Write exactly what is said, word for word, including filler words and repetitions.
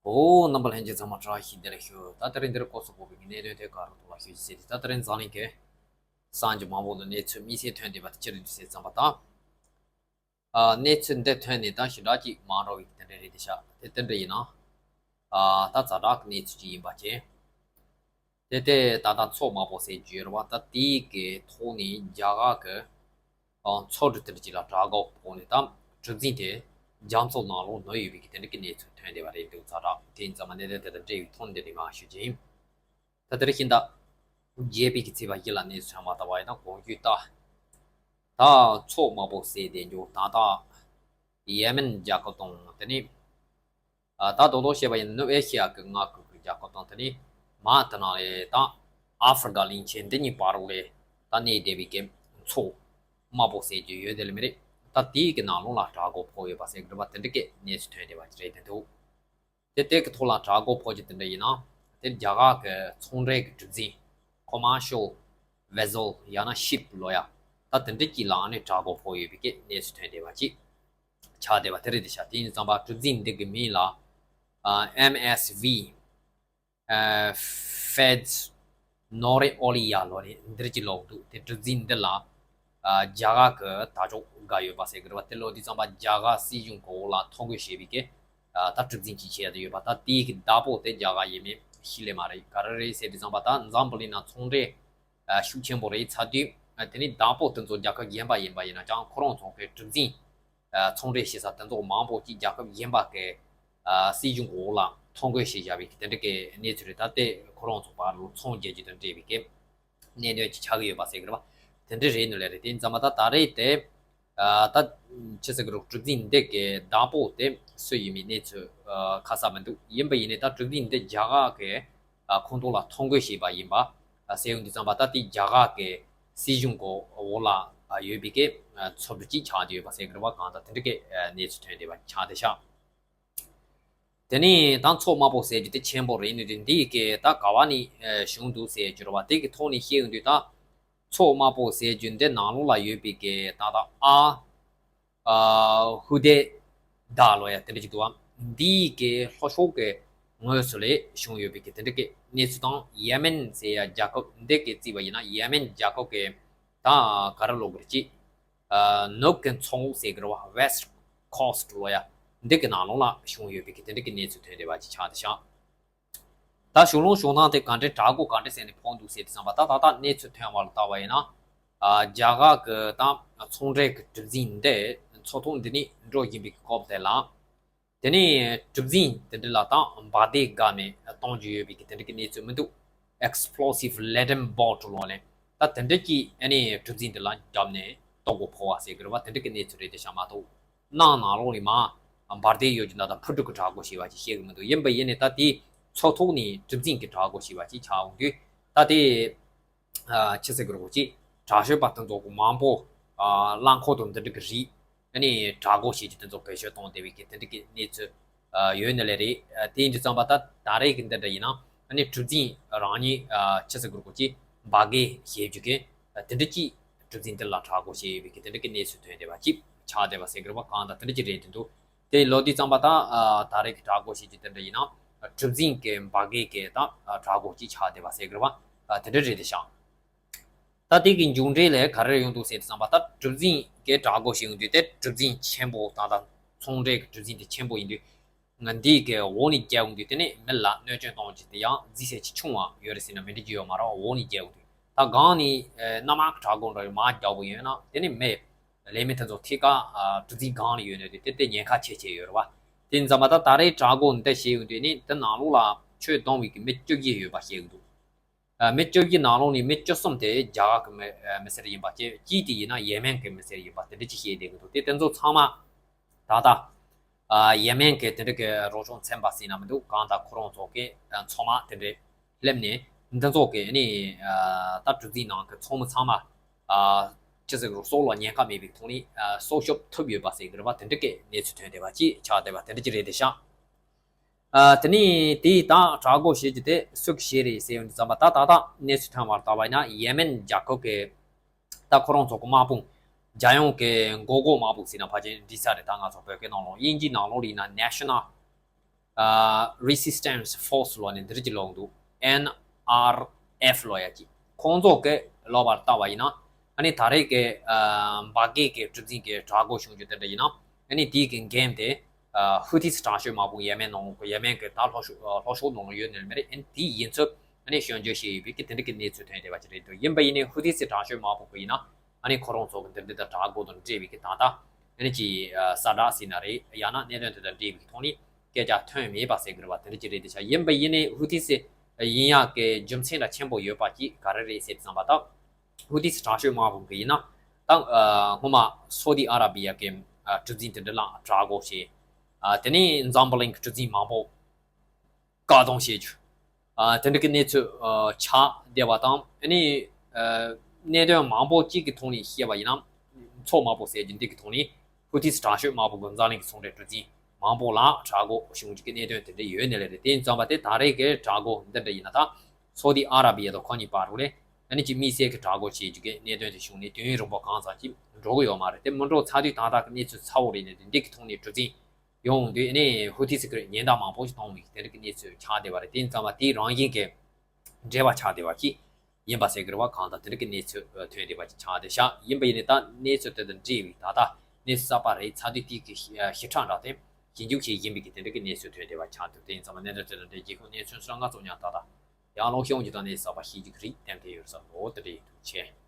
ཨོ། རྣམ་པ་ལྷན་རྒྱས་ཚང་མ་བཀྲ་ཤིས་བདེ་ལེགས་ཞུ། ད་དེ་རིང་འདིར་སྐོར་སོགས་པོ་བའི་གནད་དོན་དེ་ག་རུ་ཐོག་ལ་ཞུ་ཞིག་ཟེར་ཏེ། ད་དེ་རིང་འཛམ་གླིང་གི་ས་ཆ་མང་པོ་ལ་གནས་ཚུལ་དམིགས་བསལ་ཐོན་བསྡད་པ་དེ་ཅི་རེད་ཟེར་ཙམ་པ་དང་། ཨ། གནས་ཚུལ་འདི་ཐོན་ནས་ད་ཞེ་དྲག་ཅིག་མ་འགྲོ་བའི་དེ་འདྲ་རེད་དེ་ཤག་དེ་དེ་འདྲ་ཡིན་ན། ཨ། ད་ཛ་དྲག་གི་གནས་ཚུལ་ཅིག་ཡིན་པ་བྱས། དེ་དེ་ད་ལྟ་མཚོ་དམར་པོ་ཟེར་རྒྱུ་ཡོད་རེད་བ། ད་དེའི་གི་ཐོག་ནས་རྒྱ་གར་གི་ཨ། མཚོ་གྲུ་དེ་འདྲ་ཅིག་ལ་དྲག་རྒོལ་ཕོག་ནས་ད་གྲུ་གཟིངས་དེ་རྒྱ་མཚོ་ནང་ལོགས་ནུར་ཡོད་པའི་གི་དེ་འདྲ་གི་གནས་ཚུལ་ཐོན་བསྡད་པ་རེད་འདུག་ཛ་དྲག་དེ་ཡིན་ཙང་མ་གནད་དོན་དེ་དང་འབྲེལ་བའི་ཐོག་འདི་ནས་མར་ཞུ་རྒྱུ་ཡིན། ད་དེ་རིང་ཤིང་རྟ་བརྒྱད་པའི་གི་ཚེས་པ་བཞི་ལ་གནས་ཚུལ་མར་བལྟ་བ་ཡིན་ན། གོང་ཞུས་ལྟར་ད་མཚོ་དམར་པོ་ཟེར་བསྡད་རྒྱུ་ད་ལྟ་ཡེ་མེན་རྒྱལ་ཁབ་དང་དེ་ནས། ཨ། ད་རྡོག་རྡོག་བཤད་པ་ཡིན་ན་ནུབ་ཨེ་ཤི་ཡ་གི་མངའ་ཁུལ་གྱི་རྒྱལ་ཁབ་དང་དེ་ནས་མར་དེ་ནང་ལས་ད་ཨ་ཧྥི་རི་ཀ་གླིང་ཆེན་འདི་གཉིས་བར་ལ་ད་གནས་བསྡད་པའི་གི་མཚོ་དམར་པོ་ཟེར་རྒྱུ་ཡོད་དེ་ལ་མི་རེད། ད་དེའི་གི་ནང་ལོགས་ལ་དྲག་རྒོལ་ཕོག་ཡོད་པ་ཟེར་གི་རེད་པ། དེ་འདྲ་གི་གནས་ཚུལ་ཐོན་བསྡད་པ་རེད་དེ་འདུག་དེ་དེ་གི་ཐོག་ལ་དྲག་རྒོལ་ཕོག་རྒྱུ་དེ་འདྲ་ཡིན་ན། དེ་རྒྱ་གར་གི་ཚོང་འབྲེལ་གི་གྲུ་གཟིངས། Commercial vessel ཡང་ན་ship ལོ་ཡ། ད་དེ་འདྲ་གཅིག་ལ་ཨ་ནི་དྲག་རྒོལ་ཕོག་ཡོད་པའི་གི་གནས་ཚུལ་ཐོན་བསྡད་པ་ཅིག་ཆགས་བསྡད་པ་དེ་རེད་དེ་ཤག་དེ་ཡིན་ཙང་པ་གྲུ་གཟིངས་འདི་གི་མིང་ལ་ཨ། M S V ཨ། Fez Noor Olaya ལོ་རེད། འདིར་གྱི་ལོག་འདུག་དེ་གྲུ་གཟིངས་འདི་ལ་ཨ། རྒྱ་གར་གི་དར་ལྕོག་བཀལ་ཡོད་པ་ཟེར་གི་རེད་བ། དེ་ལོ་དུས་ཙམ་པ་རྒྱ་གར་སྲིད་གཞུང་གི་འོག་ལ་ཐོ་འགོད་བྱས་པའི་གི་ཨ། ད་གྲུ་གཟིངས་ཅིག་བྱས་ཏེ་ཡོད་པ། ད་དེའི་གི་བདག་པོ་དེ་རྒྱ་གར་ཡིན་མིན་ཤེས་ལེ་མ་རེད། ག་རེ་རེད་ཟེར་དུས་ཙམ་པ་ད་འཛམ་བུ་གླིང་ན་ཚོང་འབྲེལ་ཨ། ཤུགས་ཆེན་པོ་རེད་ཚར་དུས། ཨ། དེ་ནི་བདག་པོ་དེ་ཚོ་རྒྱལ་ཁབ་གཞན་པ་ཡིན་པ་ཡིན་ན་ཀྱང་ཁོ་རང་ཚོ་གི་གྲུ་གཟིངས་ཨ། ཚོང་འབྲེལ་བྱེད་ས་དེ་ཚོ་མང་པོ་ཅིག་རྒྱལ་ཁབ་གཞན་པ་གི་ཨ། སྲིད་གཞུང་གི་འོག་ལ་ཐོ་འགོད་བྱས་བཞག་པའི་དེ་འདྲ་གི་གནས་ཚུལ་རེད། ད་དེ་ཁོ་རང་ཚོ་བར་ལ་ཚོང་རྒྱག་རྒྱུ་དང་འབྲེལ་བའི་གི་གནད་དོན་ཅིག་ཆགས་ཀྱི་ཡོད་པ་ཟེར་གི་རེད་བ། དེ་འདྲ་རེད་ནི་ལས་རེད། དེ་ཡིན་ཙང་མ་ད་ད་རེས་དེ་ཨ། ད་ཅི་ཟེར་གི་རེད། གྲུ་གཟིངས་འདི་གི་བདག་པོ་དེ་སུ་ཡིན་མིན་གནས་ཚུལ་ཨ། ཁ་གསལ་མི་འདུག་ཡིན་པ་ཡིན་ནའི་ད་གྲུ་གཟིངས་འདི་རྒྱ་གར་གི་ཨ། ཁོངས་གཏོགས་ལ་ཐོ་འགོད་བྱས་པ་ཡིན་པ་ཨ། ཟེར་ཡོང་དུས་ཙམ་པ་ད་དེ་རྒྱ་གར་གི་སྲིད་གཞུང་གི་འོག་ལ་ཨ། ཡོད་པའི་གི་ཨ། མཚོ་གྲུ་གཅིག་ཆགས་བསྡད་ཡོད་པ་ཟེར་གི་རེད་བ། གང་ལྟར་དེ་འདྲ་གི་ཨ། གནས་ཚུལ་ཐོན་བསྡད་པ་ཆགས་བསྡད་ཤག་དེ་ནས་ད་མཚོ་དམར་པོ་ཟེར་རྒྱུ་དེ་ཆེན་པོ་རེད་ནི་དེ་འདི་གི་ད་ག་བ་ནས་ཨ། བྱུང་འདུག་ཟེར་རྒྱུ་རེད་བ། དེ་གི་ཐོག་ནས་བཤད་ཡོང་དུས་ད་མཚོ་དམར་པོ་ཟེར་རྒྱུ་འདི་ནང་ལོགས་ལ་ཡོད་པའི་གི་ད་ད་ཨ། ཨ། ཧུ་དེ་ད་ལོ་ཡ་དེ་འདྲ་ཅིག་འདུག་བ། འདིའི་གི་ལྷོ་ཕྱོགས་ཀྱི་ངོས་སུ་ལས་བྱུང་ཡོད་པའི་གི་དེ་འདྲ་གི་གནས་ཚུལ་དང་། ཡེ་མེན་ཟེར་ཡ་རྒྱལ་ཁབ་འདི་གི་བརྩིས་པ་ཡིན་ན་ཡེ་མེན་རྒྱལ་ཁབ་ཀྱི་ད་ག་རེ་ལབ་དགོས་རེད། ཅིག་ཨ། ནུབ་ཀྱི་མཚོ་ངོས་ཟེར་གི་རེད་བ། West Coast ལོ་ཡ། འདི་གི་ནང་ལོགས་ལ་བྱུང་ཡོད་པའི་གི་དེ་འདྲ་གི་གནས་ཚུལ་ཐོན་བསྡད་པ་ཅིག་ཆགས་བསྡད་ཤག་ད་བྱུང་ལུགས་བྱུང་སྟངས་དེ་ག་འདྲའི་དྲག་རྒོལ་ག་འདྲ་ཟེར་ནས་ཕོག་འདུག་ཟེར་དུས་ཙམ་པ་ད་ད་ལྟ་གནས་ཚུལ་ཐོན་བ་ལ་ལྟ་བ་ཡིན་ན། ཨ། རྒྱ་གར་གི་ད་ཚོང་འབྲེལ་གྱི་གྲུ་གཟིངས་འདི་མཚོ་ཐོག་འདི་ནས་འགྲོ་བཞིན་པའི་སྐབས་དེ་ལ། དེ་ནས་གྲུ་གཟིངས་དེ་འདྲ་ལ་ད་འབར་མདེལ་བརྒྱབ་ནས་གཏོང་རྒྱུ་ཡོད་པའི་གི་དེ་འདྲ་གི་གནས་ཚུལ་མི་འདུག Explosive laden boat ལོ་ནས་ད་དེ་འདྲ་གྱི་ཨ་ནི་གྲུ་གཟིངས་དེ་ལ་བརྒྱབ་ནས་གཏོར་རྒོལ་ཕོག་པ་ཟེར་གི་རེད་བ། དེ་འདྲ་གི་གནས་ཚུལ་རེད་དེ་ཤག་མ་གཏོགས། ནང་ནང་ལོགས་ནས་མར་འབར་མདེལ་གཡོ་རྒྱུ་ད་དང་འཕུར་གྲུ་གི་དྲག་རྒོལ་བྱས་པ་ཅིག་བཤད་གི་མི་འདུག་ཡིན་པ་ཡིན་ནའི་ད་དེ་མཚོ་ཐོག་ནས་གྲུ་གཟིངས་ཀྱི་དྲག་རྒོལ་བྱས་པ་ཅིག་ཆགས་འོང་དུས་ད་དེ་ཨ། ཅི་ཟེར་གི་རེད་གོ། ཅིག་དྲག་སྤྱོད་པ་དེ་ཚོ་གི་མང་པོ་ཨ། རླངས་འཁོར་དང་འདི་འདྲ་གི་རིགས་ཨ་ནི་དྲག་རྒོལ་བྱེད་རྒྱུ་དེ་ཚོ་བེད་སྤྱོད་གཏོང་བསྡད་པའི་གི་དེ་འདྲ་གི་གནས་ཚུལ་ཨ། ཡོད་ནི་ལས་རེད། ཨ། དེ་ཡིན་དུས་ཙམ་པ་ད་ད་རེས་ཀྱི་འདི་འདྲ་ཡིན་ན་ཨ་ནི་གྲུ་གཟིངས་རང་ཉིད་ཨ། ཅི་ཟེར་གི་རེད་གོ། ཅིག་འབར་གས་བྱེད་རྒྱུ་གི་ཨ། དེ་འདྲ་ཅིག་གྲུ་གཟིངས་འདི་ལ་དྲག་རྒོལ་བྱས་ཡོད་པའི་གི་དེ་འདྲ་གི་གནས་ཚུལ་ཐོན་བསྡད་པ་ཅིག་ཆགས་བསྡད་པ་ཟེར་གི་རེད་པ། གང་ལྟར་དེ་འདྲ་ཅིག་རེད་དེ་འདུག་དེ་ལོ་དུས་ཙམ་པ་ད་ཨ། ད་རེས་ཀྱི་དྲག་རྒོལ་བྱེད་རྒྱུ་དེ་འདྲ་ཡིན་ན་གྲུ་གཟིངས་ཀྱི་འབར་གས་ཀྱི་ད་ཨ། དྲག་རྒོལ་ཅིག་ཆགས་བསྡད་པ་ཟེར་གི་རེད་པ། ཨ། དེ་འདྲ་རེད་དེ་ཤག་ད་དེ་གི་མཇུག་འབྲས་ལ་ག་རེ་ཡོང་འདུག་ཟེར་དུས་ཙམ་པ། ད་གྲུ་གཟིངས་ཀྱི་དྲག་རྒོལ་ཞིག་ཡོང་དུས་དེ་གྲུ་གཟིངས་ཆེན་པོ་ད་ད་ཚོང་འབྲེལ་གྱི་གྲུ་གཟིངས་དེ་ཆེན་པོ་ཡིན་དུས། ང་འདི་གི་འོག་ནས་རྒྱག་ཡོང་དུས་དེ་ནི་མི་ལ་གནོད་སྐྱོན་གཏོང་རྒྱུ་དེ་ཡང་རྫིས་ཚད་ཅིག་ཆུང་བ་ཡོད་རེད་ཟེར་ན་མི་འགྲིག་རྒྱུ་ཡོད་མ་རེད། འོག་ནས་རྒྱག་ཡོང་དུས་ད་སྒང་ནས་ཨ། གནམ་དམག་གི་དྲག་རྒོལ་འདྲ་ཡོད་མར་རྒྱག་པ་ཡོད་ན་དེ་ནི་མི་ལས་མི་དེ་ཚོ་ཐད་ཀར་ཨ། གྲུ་གཟིངས་སྒང་ལ་ཡོད་ནས་དུས་དེ་དེ་ཉེན་ཁ་ཆེ་ཆེ་ཡོད་རེད་པ། དེ་ཡིན་ཙམ་པ་ད་ད་རེས་དྲག་རྒོལ་འདི་བྱེད་ཡོང་དུས་ནི་དེ་ནང་ལོགས་ལ་ཆོས་གཏོང་བའི་གི་མི་བཅུ་བཞི་ཡོད་པ་བཤད་ཀྱི་འདུག་ཨ། མི་བཅུ་བཞི་ནང་ལོགས་ནས་མི་བཅུ་གསུམ་དེ་རྒྱ་གར་གྱི་མི་ཨ། མི་སེར་ཡིན་པ་བཅས། གཅིག་དེ་ཡིན་ན་ཡེ་མེན་གྱི་མི་སེར་ཡིན་པ་དེ་འདྲ་ཅིག་བཤད་བསྡད་ཀྱི་འདུག་དེ་དེ་ཚོ་ཚང་མ་ད་ལྟ་ཨ། ཡེ་མེན་གྱི་དེ་འདྲ་གི་རོགས་སྐྱོར་ཚན་པ་ཟེར་ན་མི་འདུག་གང་ལྟར་ཁོ་རང་ཚོ་གི་ཨ། ཚང་མ་དེ་འདྲ་སླེབས་ནས་འདི་ཚོ་གི་ཨ་ནི་ཨ། ད་གྲུ་གཟིངས་ནང་གི་ཚོང་མི་ཚང་མ་ཨ། ཅི་ཟེར་རོགས་སྲོག་ལ་ཉེན་ཁ་མེད་པའི་ཐོག་ནས་ཨ། སྲོག་སྐྱོབ་ཐུབ་ཡོད་པ་ཟེར་གི་རེད་པ། དེ་འདྲ་གི་གནས་ཚུལ་ཐོན་བསྡད་པ་ཅིག་ཆགས་བསྡད་པ་དེ་འདྲ་ཅིག་རེད་དེ་ཤག་ཨ། དེ་ནས་དེའི་ད་དྲག་རྒོལ་བྱེད་རྒྱུ་དེ་སུ་གིས་བྱས་རེད་ཟེར་ཡོང་དུས་ཙམ་པ། ད་ད་ལྟ་གནས་ཚུལ་ཐོན་བར་ལྟ་བ་ཡིན་ན་ཡེ་མེན་རྒྱལ་ཁབ་ཀྱི་ད་ཁོ་རང་ཚོ་གི་དམག་དཔུང་། རྒྱལ་ཡོངས་ཀྱི་མགོ་སྐོར་དམག་དཔུང་ཟེར་ན་ཕལ་ཆེར་འགྲིག་ས་རེད། ད་ང་ཚོ་བོད་སྐད་ནང་ལོགས་དབྱིན་ཇིའི་ནང་ལོགས་ལ་ཡིན་ན་National ཨ་resistance force ལོ་ནས་འདིར་གྱི་ལོག་འདུག N R F ལོ་ཡ་གྱི་ཁོང་ཚོ་གི་ལོ་བར་ལྟ་བ་ཡིན་ན་ཨ་ནི་ད་རེས་ཀྱི་ཨ་འབར་གས་ཀྱི་གྲུ་གཟིངས་ཀྱི་དྲག་རྒོལ་བྱུང་རྒྱུ་དེ་འདྲ་ཡིན་ན་ཨ་ནི་དེའི་གི་འགན་དེ་ཨ་ཧུ་ཐིས་དྲག་སྤྱོད་དམག་དཔུང་ཡེ་མེན་ནང་ཡེ་མེན་གྱི་ད་ལྷོ་ཕྱོགས་ལྷོ་ཕྱོགས་ནང་ལ་ཡོད་ནས་མེད་རེད། ཨ་ནི་དེའི་ཡིན་ཚུལ་ཨ་ནི་སྐྱོན་བརྗོད་བྱས་ཡོད་པའི་གི་དེ་འདྲ་གི་གནས་ཚུལ་ཐོན་བསྡད་པ་ཅིག་རེད་འདུག་ཡིན་པ་ཡིན་ནའི་ཧུ་ཐིས་དྲག་སྤྱོད་དམག་དཔུང་གི་ཡིན་ན། ཨ་ནི་ཁོ་རང་ཚོ་གི་འདི་འདི་དང་དྲག་རྒོལ་དང་འབྲེལ་བའི་གི་ད་ལྟ་ཨ་ནི་ཅི་ཨ་གསལ་བསྒྲགས་ཟེར་ན་རེད། ཡང་ན་གནད་དོན་དེ་དང་འབྲེལ་བའི་གི་ཐོག་ནས་སྐད་ཆ་ཐོན་མེད་པ་ཟེར་གི་རེད་བ། དེ་འདྲ་ཅིག་རེད་དེ་ཆ། ཡིན་པ་ཡིན་ནའི་ཧུ་ཐི་སི་ཡིན་ཡག་གི་རྒྱུ་མཚན་འདྲ་ཆེན་པོ་ཡོད་པ་ཅིག་ག་རེ་རེད་ཟེར་བསམ་པ་དང་། ཧུ་ཐི་སི་དྲག་སྤྱོད་དམག་དཔུང་གི་ཡིན་ན་ད་ཨ་སྔོན་མ་སོ་ཏི་ཨ་ར་བི་ཡ་གི་ཨ་གྲུ་གཟིངས་དེ་འདྲ་ལ་དྲག་རྒོལ་བྱས། ཨ་དེ་ནས་འཛམ་བུ་གླིང་གི་གྲུ་གཟིངས་མང་པོ་བཀག་སྡོམ་བྱེད་རྒྱུ། ཨ་དེ་འདྲ་གི་གནས་ཚུལ་ཨ་ཆགས་བསྡད་པ་དང་། ཨ་ནི་ཨ་གནད་དོན་མང་པོ་གཅིག་གི་ཐོག་ནས་བཤད་པ་ཡིན་ན། མཚོ་དམར་པོ་ཟེར་རྒྱུ་འདི་གི་ཐོག་ནས་ཧུ་ཐི་སི་དྲག་སྤྱོད་དམག་དཔུང་གི་འཛམ་གླིང་གི་ཚོང་འབྲེལ་གྲུ་གཟིངས་མང་པོ་ལ་དྲག་རྒོལ་བྱུང་རྒྱུ་གི་གནད་དོན་དེ་འདྲ་ཡོད་ནི་ལས་རེད། དེ་ཡིན་ཙང་པ་དེ་ད་རེས་ཀྱི་དྲག་རྒོལ་འདི་འདྲ་ཡིན་ན་ད་སོ་ཏི་ཨ་ར་བི་ཡ་དང་ཁོ་གཉིས་བར་དུ་ལས་ཨ་ནི་ཅིག་དམིགས་བསལ་གྱི་དྲག་རྒོལ་བྱེད་རྒྱུ་གི་གནད་དོན་དེ་བྱུང་ནས་དུས་ཡུན་རིང་པོ་གང་ཙམ་ཅིག་འགྲོ་གི་ཡོད་མ་རེད། དེ་མི་འགྲོ་ཚར་དུས་ད་ལྟ་གི་གནས་ཚུལ་ཚ་བོ་རེད་ནས་དེ་འདི་གི་ཐོག་ནས་གྲུ་གཟིངས་ཡོང་དུས་ནས་ཧུ་ཐི་སི་ཀི་རེད་ཉེན་བརྡ་མང་པོ་ཞིག་གཏོང་བའི་དེ་འདྲ་གི་གནས་ཚུལ་ཆགས་བསྡད་པ་རེད། དེ་ཡིན་ཙང་བ་དེའི་རང་བཞིན་གྱི་འབྲེལ་བ་ཆགས་བསྡད་པ་ཅིག་ཡིན་པ་ཟེར་གི་རེད་བ། གང་ལྟར་དེ་འདྲ་གི་གནས་ཚུལ་ཐོན་བསྡད་པ་ཅིག་ཆགས་བསྡད་ཤག་ཡིན་པ་ཡིན་ནའི་ད་གནས་ཚུལ་དེ་དང་འབྲེལ་བའི་ད་ལྟ་གནས་ཚུལ་གསར་པ་རེད། ཚ་དུས་དེའི་གི་ཞིབ་ཕྲ་འདྲ་དེ་ཞིབ་འཇུག་བྱེད་ཀྱིན་པའི་གི་དེ་འདྲ་གི་གནས་ཚུལ་ཐོན་བསྡད་པ་ཆགས་འདུག་དེ་ཡིན་ཙང་བ་གནད་དོན་དེ་དང་འབྲེལ་རྒྱལ་ཁབ་གནས་ཚུལ་སོགས་ང་ཚོ་ཉག་ད་ལྟ་ཡང་ལོག་ཤོང་གི་ད་གནས་ཚུལ་གསར་པ་ཞིབ་འཇུག་རིགས་བསྟན་བསྡད་ཡོད་ས་ལོ། དེ་འདྲ་ཡིན་འདུག་ཆེ།